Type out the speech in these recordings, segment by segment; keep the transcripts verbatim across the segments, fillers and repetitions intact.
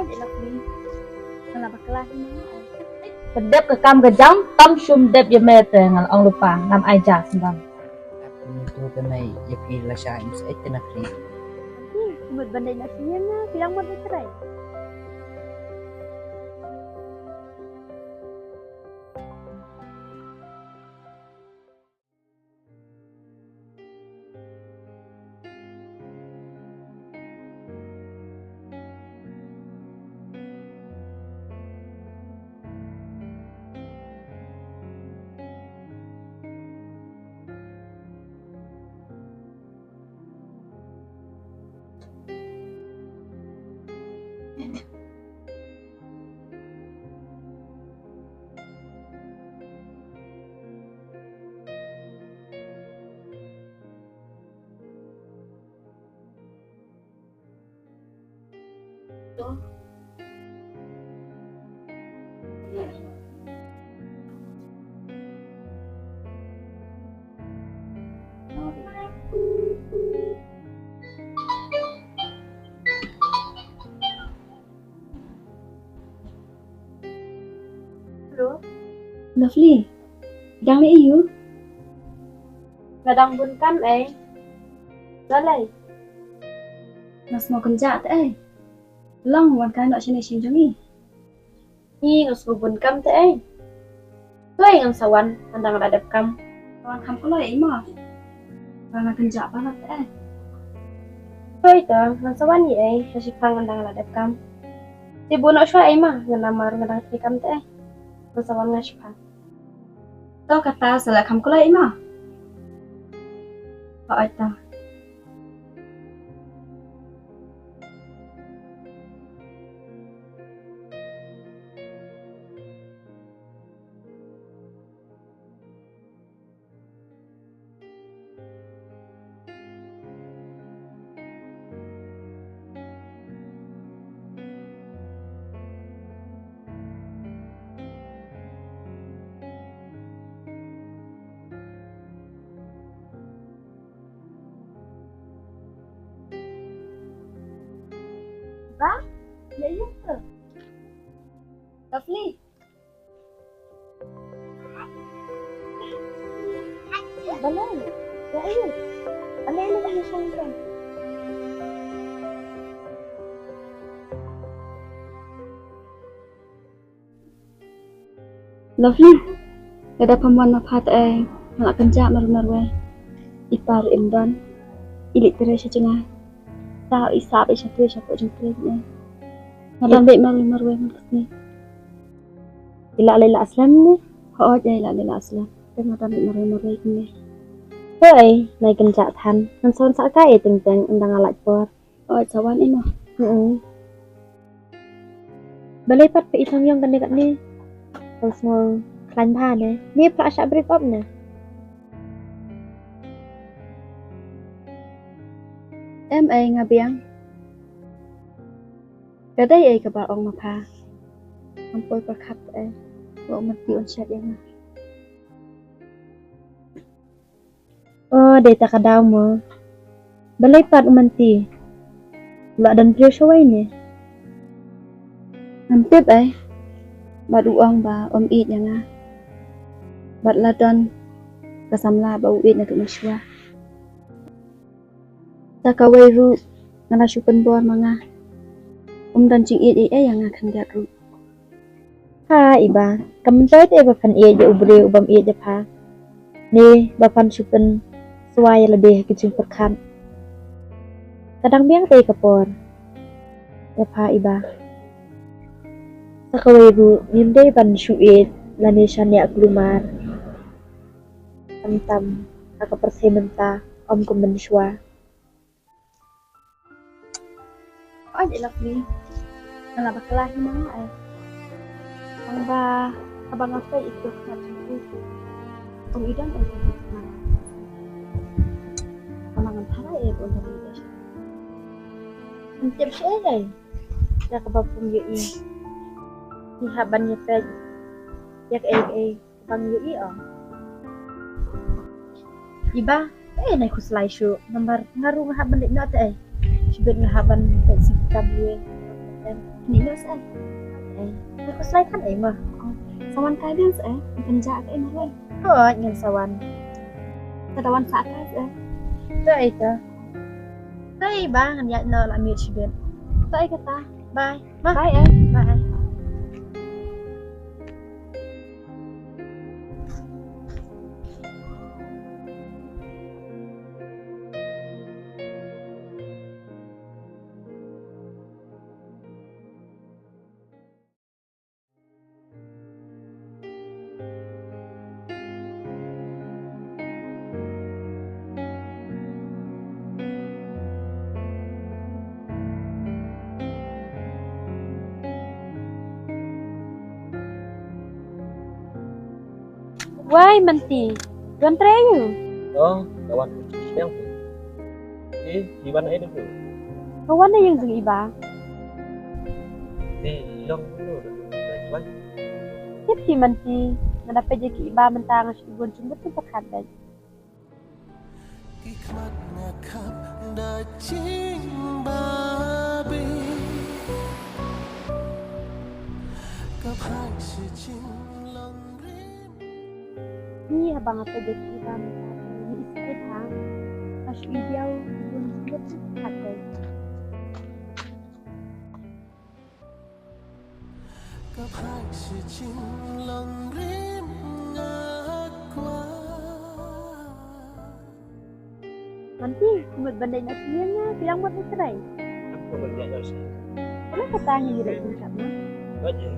Ai, Lovely. Nga la bakla hi ma nga. Ba dep ka kam ka jam, tam shym dep ïa me te, nga la ong lypa, ngam ai ja sendang. Ap, tu te me ïa phi la sha im sa et te na phi. Hi, mut ban dei na phi ïa nga, phi dang mut na trai. Hello. Lovely. Dang leh aiu? Nga dang bun kam ei. Balei? Nga sngew kynjah te ei. Long wan kai noh shane shin jong ngi. Ngi nga sngew bun kam te ei. Toi ngan sa wan ynda nga la dep kam. Wan kham kloi ei mo. Ba nga kynjah palat te ei. Toi to ngan sa wan ïa ei, nga shiphang ynda nga la dep kam. Te bun noh shuwa ei ma, nga namar nga dang trei kam te ei. Ngan sa wan nga shiphang. To kata sa la kham kloi ei ma. Hooid to. Ba, ïa ïa tu. Lovely. Balei? Ïa ïa. Alei alei ïa shong shong. Lovely. Lada pham wan ma pha te ei, nga la kynjah marwei marwei. I pa ruh im don. I leit trei sha jngai. Sa i sah i sha trei sha pdeng jingtrei ne. Nga dang leit marwei marwei man ka sngi. I la leit la slem ne? Hooid, i la leit la slem. Te nga dang leit marwei marwei kine. Hooid, nai kynjah than. Ngan sa wan sah kai teng teng ynda nga lait por. Hooid, sa wan i mo. Hmm. Balei pat phi i thong ïong kane kane? Ka sngew khlaiñ bha ne. Ne phah shah break up ne. Em ei nga biang. Ka dei ei kaba ong ma pha. Ngam poi pyrkhat ei. Ba u Menti un shet ïa nga. O, dei ta ka daw mo. Balei pat u Menti? U la don briew shawei ne? Ngam tip ei. Bad u ong ba um ïeit ïa nga. Bad la don ka samla ba u ïeit naduh mynshuwa. Ta kawei ruh nga la shu pynbor ma nga. Um don jingïeit ei ei ïa nga khyndiat ruh. Ha, i Bah, kam myntoi te ba phan ïeit ïa u briew u bym ïeit ïa pha. Ne ba phan shu pynswai ïa lade ha ki jingpyrkhat. Ka dang biang te ka por ïa pha, i Bah. Sa kawei ruh ngim dei ban shu ïeit lane shaniah kulmar. Khamtam ha ka pyrthei mynta ym kum mynshuwa. Oi, Lovely. Nga la bakla hi ma nga ei. Tang ba haba nga peit ïa ki khmat jong phi, ym i don ei ki khmat. Haba ngan tharai ei ba un don ei. Ngam tip shaei ei. Ïa kaba phi ïohi. Ngi hap ban ïa peit ïa kaei kaei. Bang ïohi ong. I Bah, eh, nai khuslai shuh. Namar nga ruh nga hap ban leit noh te ei. Shibit nga hap ban peit sha ki kam ïing. Ni no sa. Eh, ni ko slai kan eh ma. Sa wan kai din sa eh. Kan ja ka eh ma. Ko ngan sa wan. Sa da wan sa kai sa eh. To eh to. To eh ba ngan ya no la mi chibet. To eh kata. Bye. Ma. Bye eh. Bye. Wai Manti, wan trei ïa u? Oh, ka wan siang. Eh, i wan ai dulu. Ka wan ai ïing jong i ba. Ti long dulu. Wai. Tip ki Manti, nga da peit ïa ki i ba mynta nga shu bun jingmut tu pakat bad. Ki khmat nga khap da jingbabe. Ka phai shi jinglong rim. Ni haba nga peit ïa ki ba mynta ni i sait ha. Ka shu i diaw bun jingmut tu pakat bad. Ka phai shi jinglong rim nga kwah. Manti, kumut ban dei na sini nga, phi dang mut na serai. Kumut ban dei na sini. Kumut kata ngi ïa dei kum kat na. Baje.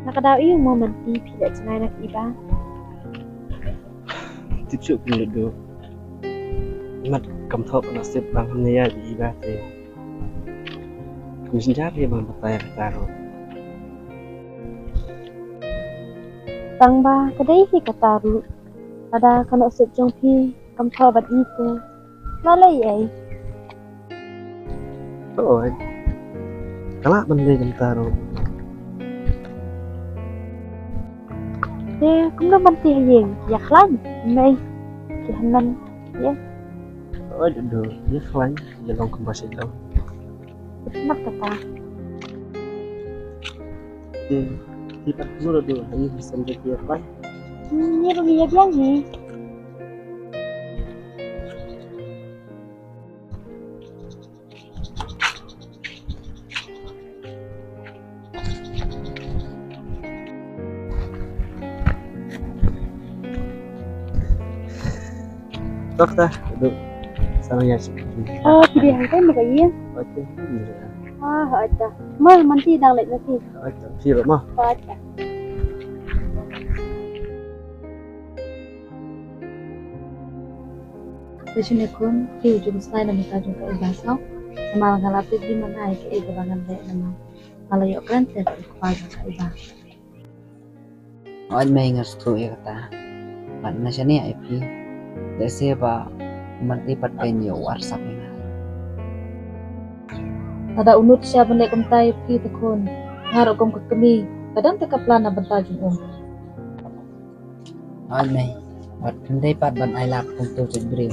Na ka daw ïa u mo Manti phi da jngai na ki ba. Tip shuh kum Ladu. Mat kam thok na sip bang hamne ïa i ba te. Kam jynjar ïa ban batai kata ruh. Tang ba ka dei hi kata ruh. Lada ka noh sip jong phi kam thok bad i te. Nga lei ei. Oi. Ka lah ban dei kumta ruh. Te kumno ban tih ïing ïa khlaiñ mei ki hynmen ïa. Oi, du ïa khlaiñ ïa long kumba sha long. Mat kata. Te ti pat kumno du ïa sem de ïa khlaiñ. Ni ruh ïa biang ni. Dokta, aduh, salah ya sih. Oh, jadi hangkai mau kayak. Oke. Ah, ada. Mah, nanti dang lek nanti. Oke, sih, mah. Ada. Te shane khun, phi ju mynsngai na bynta jong ka Eva saw. Namar nga la tip hi mynta ïa kaei kaba ngan leh namar nga la ïoh kren te u kpa jong ka Eva. Hooid mei, nga sngewthuh ïa kata. Bad nga shaniah ïa phi. Lehse ba u Mati pat phin ïoh WhatsApp ïa nga. Lada u nud sha ban leh kumta ïa phi te khun, nga ruh kum ka kmie ka don te ka plan na bynta jong u. Hooid mei, bad phim dei pat ban ailad kumto jait briew.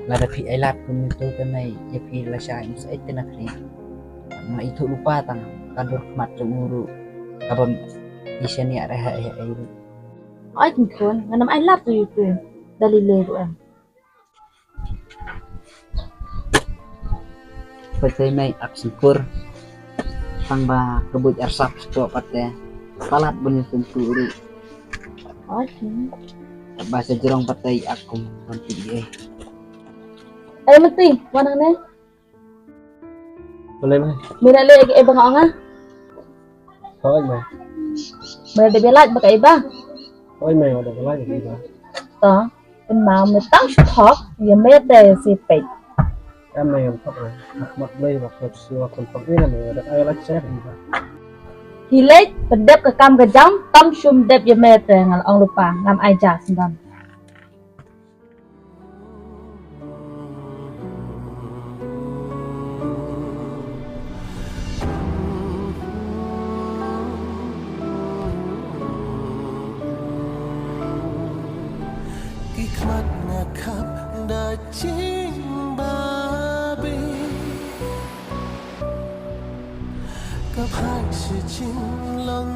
Lada phi ailad kumto te mei, ïa phi lashai ym sngewsih te na khlieh. Nga ithuh lypa tang ka dur khmat jong u ruh, kabym i shaniah re ha ei ei ruh. Hooid khun, ngan ym ailad ruh ïa u, da lei lei ruh em. Peit mei, ak shynkur. Tang ba ka buit arsap shuh pat te. Palat bun ïa kumtu ruh. Hooid. Ba sa jrong pat te ak kum ban ti ei. Ei Mati, wan hangne. Balei mei? Mei la leh ïa kaei ba nga ong nga? Hooid mei. Mei la dep ïa lait bad ka Eva? Hooid mei, nga la dep ïa lait bad ka Eva. To, pynmaw mei tang shu thok ïa mei te shi peit. Em mei, ngam thok mei. Mat mei ba ka shu thok ïa mei, da ai lait sha Eva. Hi leit pyndep ka kam ka jam, tam shym dep ïa mei te, nga la ong lypa, ngam ai ja syndon. Ki khmat nga khap da jingba. Phai sha jin long